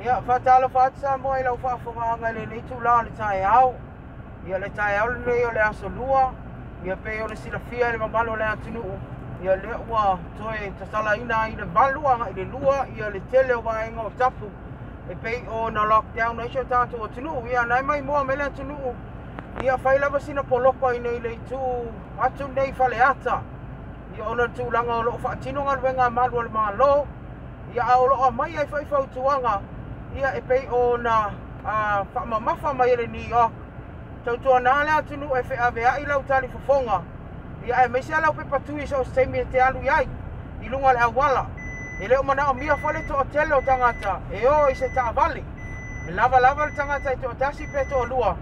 Ia, faatalofa atu Samoa i lau faafofogaaga i lenei itula o le taeao. Ia, le taeao lenei o le Aso Lua, ia pei ona silafia e le mamalu o le atunuu, ia lea ua toe tatalaina ai le 8 agai le 2 ia le tele o vaega o tapu e pei ona lockdown ai si o tatou atunuu. Ia, na e maimoa mai le atunuu, ia fai lava sina poloka i nei le itu atu nei Faleata, ia ona o le tulaga o lo o faatino galuega a malu o le Malo, ia a o lo o aumai ai foi fautuaga, ia e pei ona faamamafa mai e le New York, tautuana le atunuu e feaveai lau talifofoga, ia aemaise lau pepa tui so o se taimi e te alu i ai i luga o le auala. E le o manaomia foi le toatele o tagata e o i se taavale, e lava lava le tagata e toatasi pe toalua,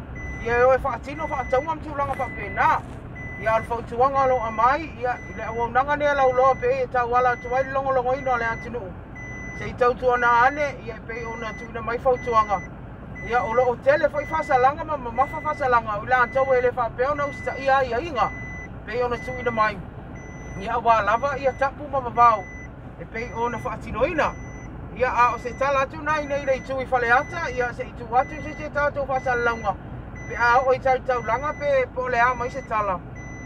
ia e o e faatino faatauga ma tulaga faapena. Ia, o le fautuaga o lo o aumai, ia, i le auaunaga nei a lauloa pei e tauala atu ai le logologoina o le atunuu, se i tautuana ane, ia e pei ona tuuina mai fautuaga. Ia, o lo o tele foi faasalaga ma mamafa faasalaga o i latou e le faapea ona usitaia aiaiga pei ona tuuina mai, ia aua lava ia tapu ma vavao e pei ona faatinoina. Ia, a o se tala atu na i nei le itu i Faleata, ia se i tuu atu se isi tatou faasalalauga pe a oo i taulaga pe po o le a mai se tala,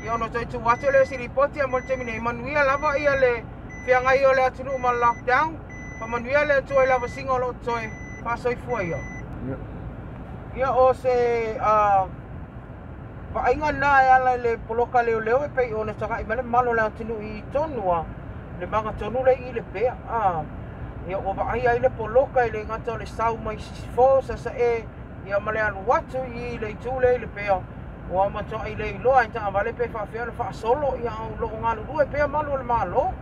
ia ona toe tuu atu lea o se lipoti. A mo le taimi nei, manuia lava ia le feagai o le atunuu ma le lockdown. Faamanuia le Atua i lavasiga o lo o toe faasoifua ia. Ia, o se vaaiga lena e ala i le poloka leoleo e pei ona tagai mai le mamalu o le atunuu i tonu a le magatonu le i le pea. Ia, ua vaai ai le poloka e le gata o le sau mai sisifo sasae, ia ma le alu atu i le itu lea i le pea, ua matuai le iloa e taavale pe faafefea ona faasolo. Ia, o lo o galulue pea malu o le Malo,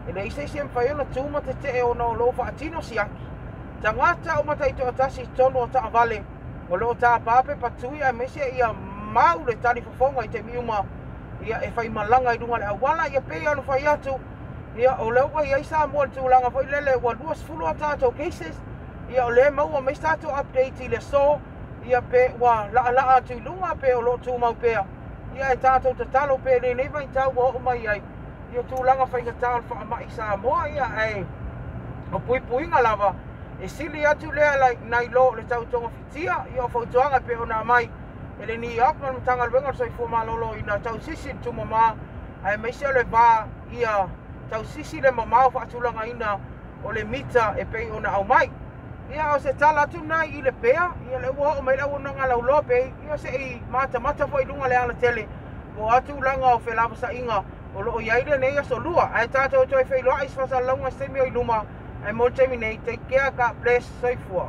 e leai se isi e mafai ona tu ma tetee ona o lo o faatino siaki tagata uma taitoatasi i totonu o taavale o lo o tapa pepa tui aemaise ia mau le talifofoga i taimi uma ia e faimalaga i luga o le auala. Ia pei ona fai atu, ia o lea ua i ai Samoa i le tulaga foi lele ua 20 a tatou cases. Ia o lea e maua mai se tatou update i le aso, ia pe ua laalaa atu i luga pe o lo o tumau pea. Ia e tatou tatalo pe lenei vaitau ua oo mai ai ia tulaga faigata o le faamai i Samoa, ia ae o puipuiga lava e sili atu lea nai lo le tau togafitia. Ia o fautuaga e pei ona aumai e le New York ma le Matagaluega o le Soifua Maloloina, tausisi le tumama aemaise o le va ia tausisi le mamao faatulagaina o le mita e pei ona aumai. Ia o se tala atu nai i le pea, ia le ua oo mai le auaunaga lauloa pei, ia se i matamata foi i luga le alatele po o a tulaga o felavasaiga o lo o i ai lenei aso lua. Ae tatou toe feiloai i se faasalalauga i se taimi o i luma, ae mo le taimi nei, take care, God bless, soifua.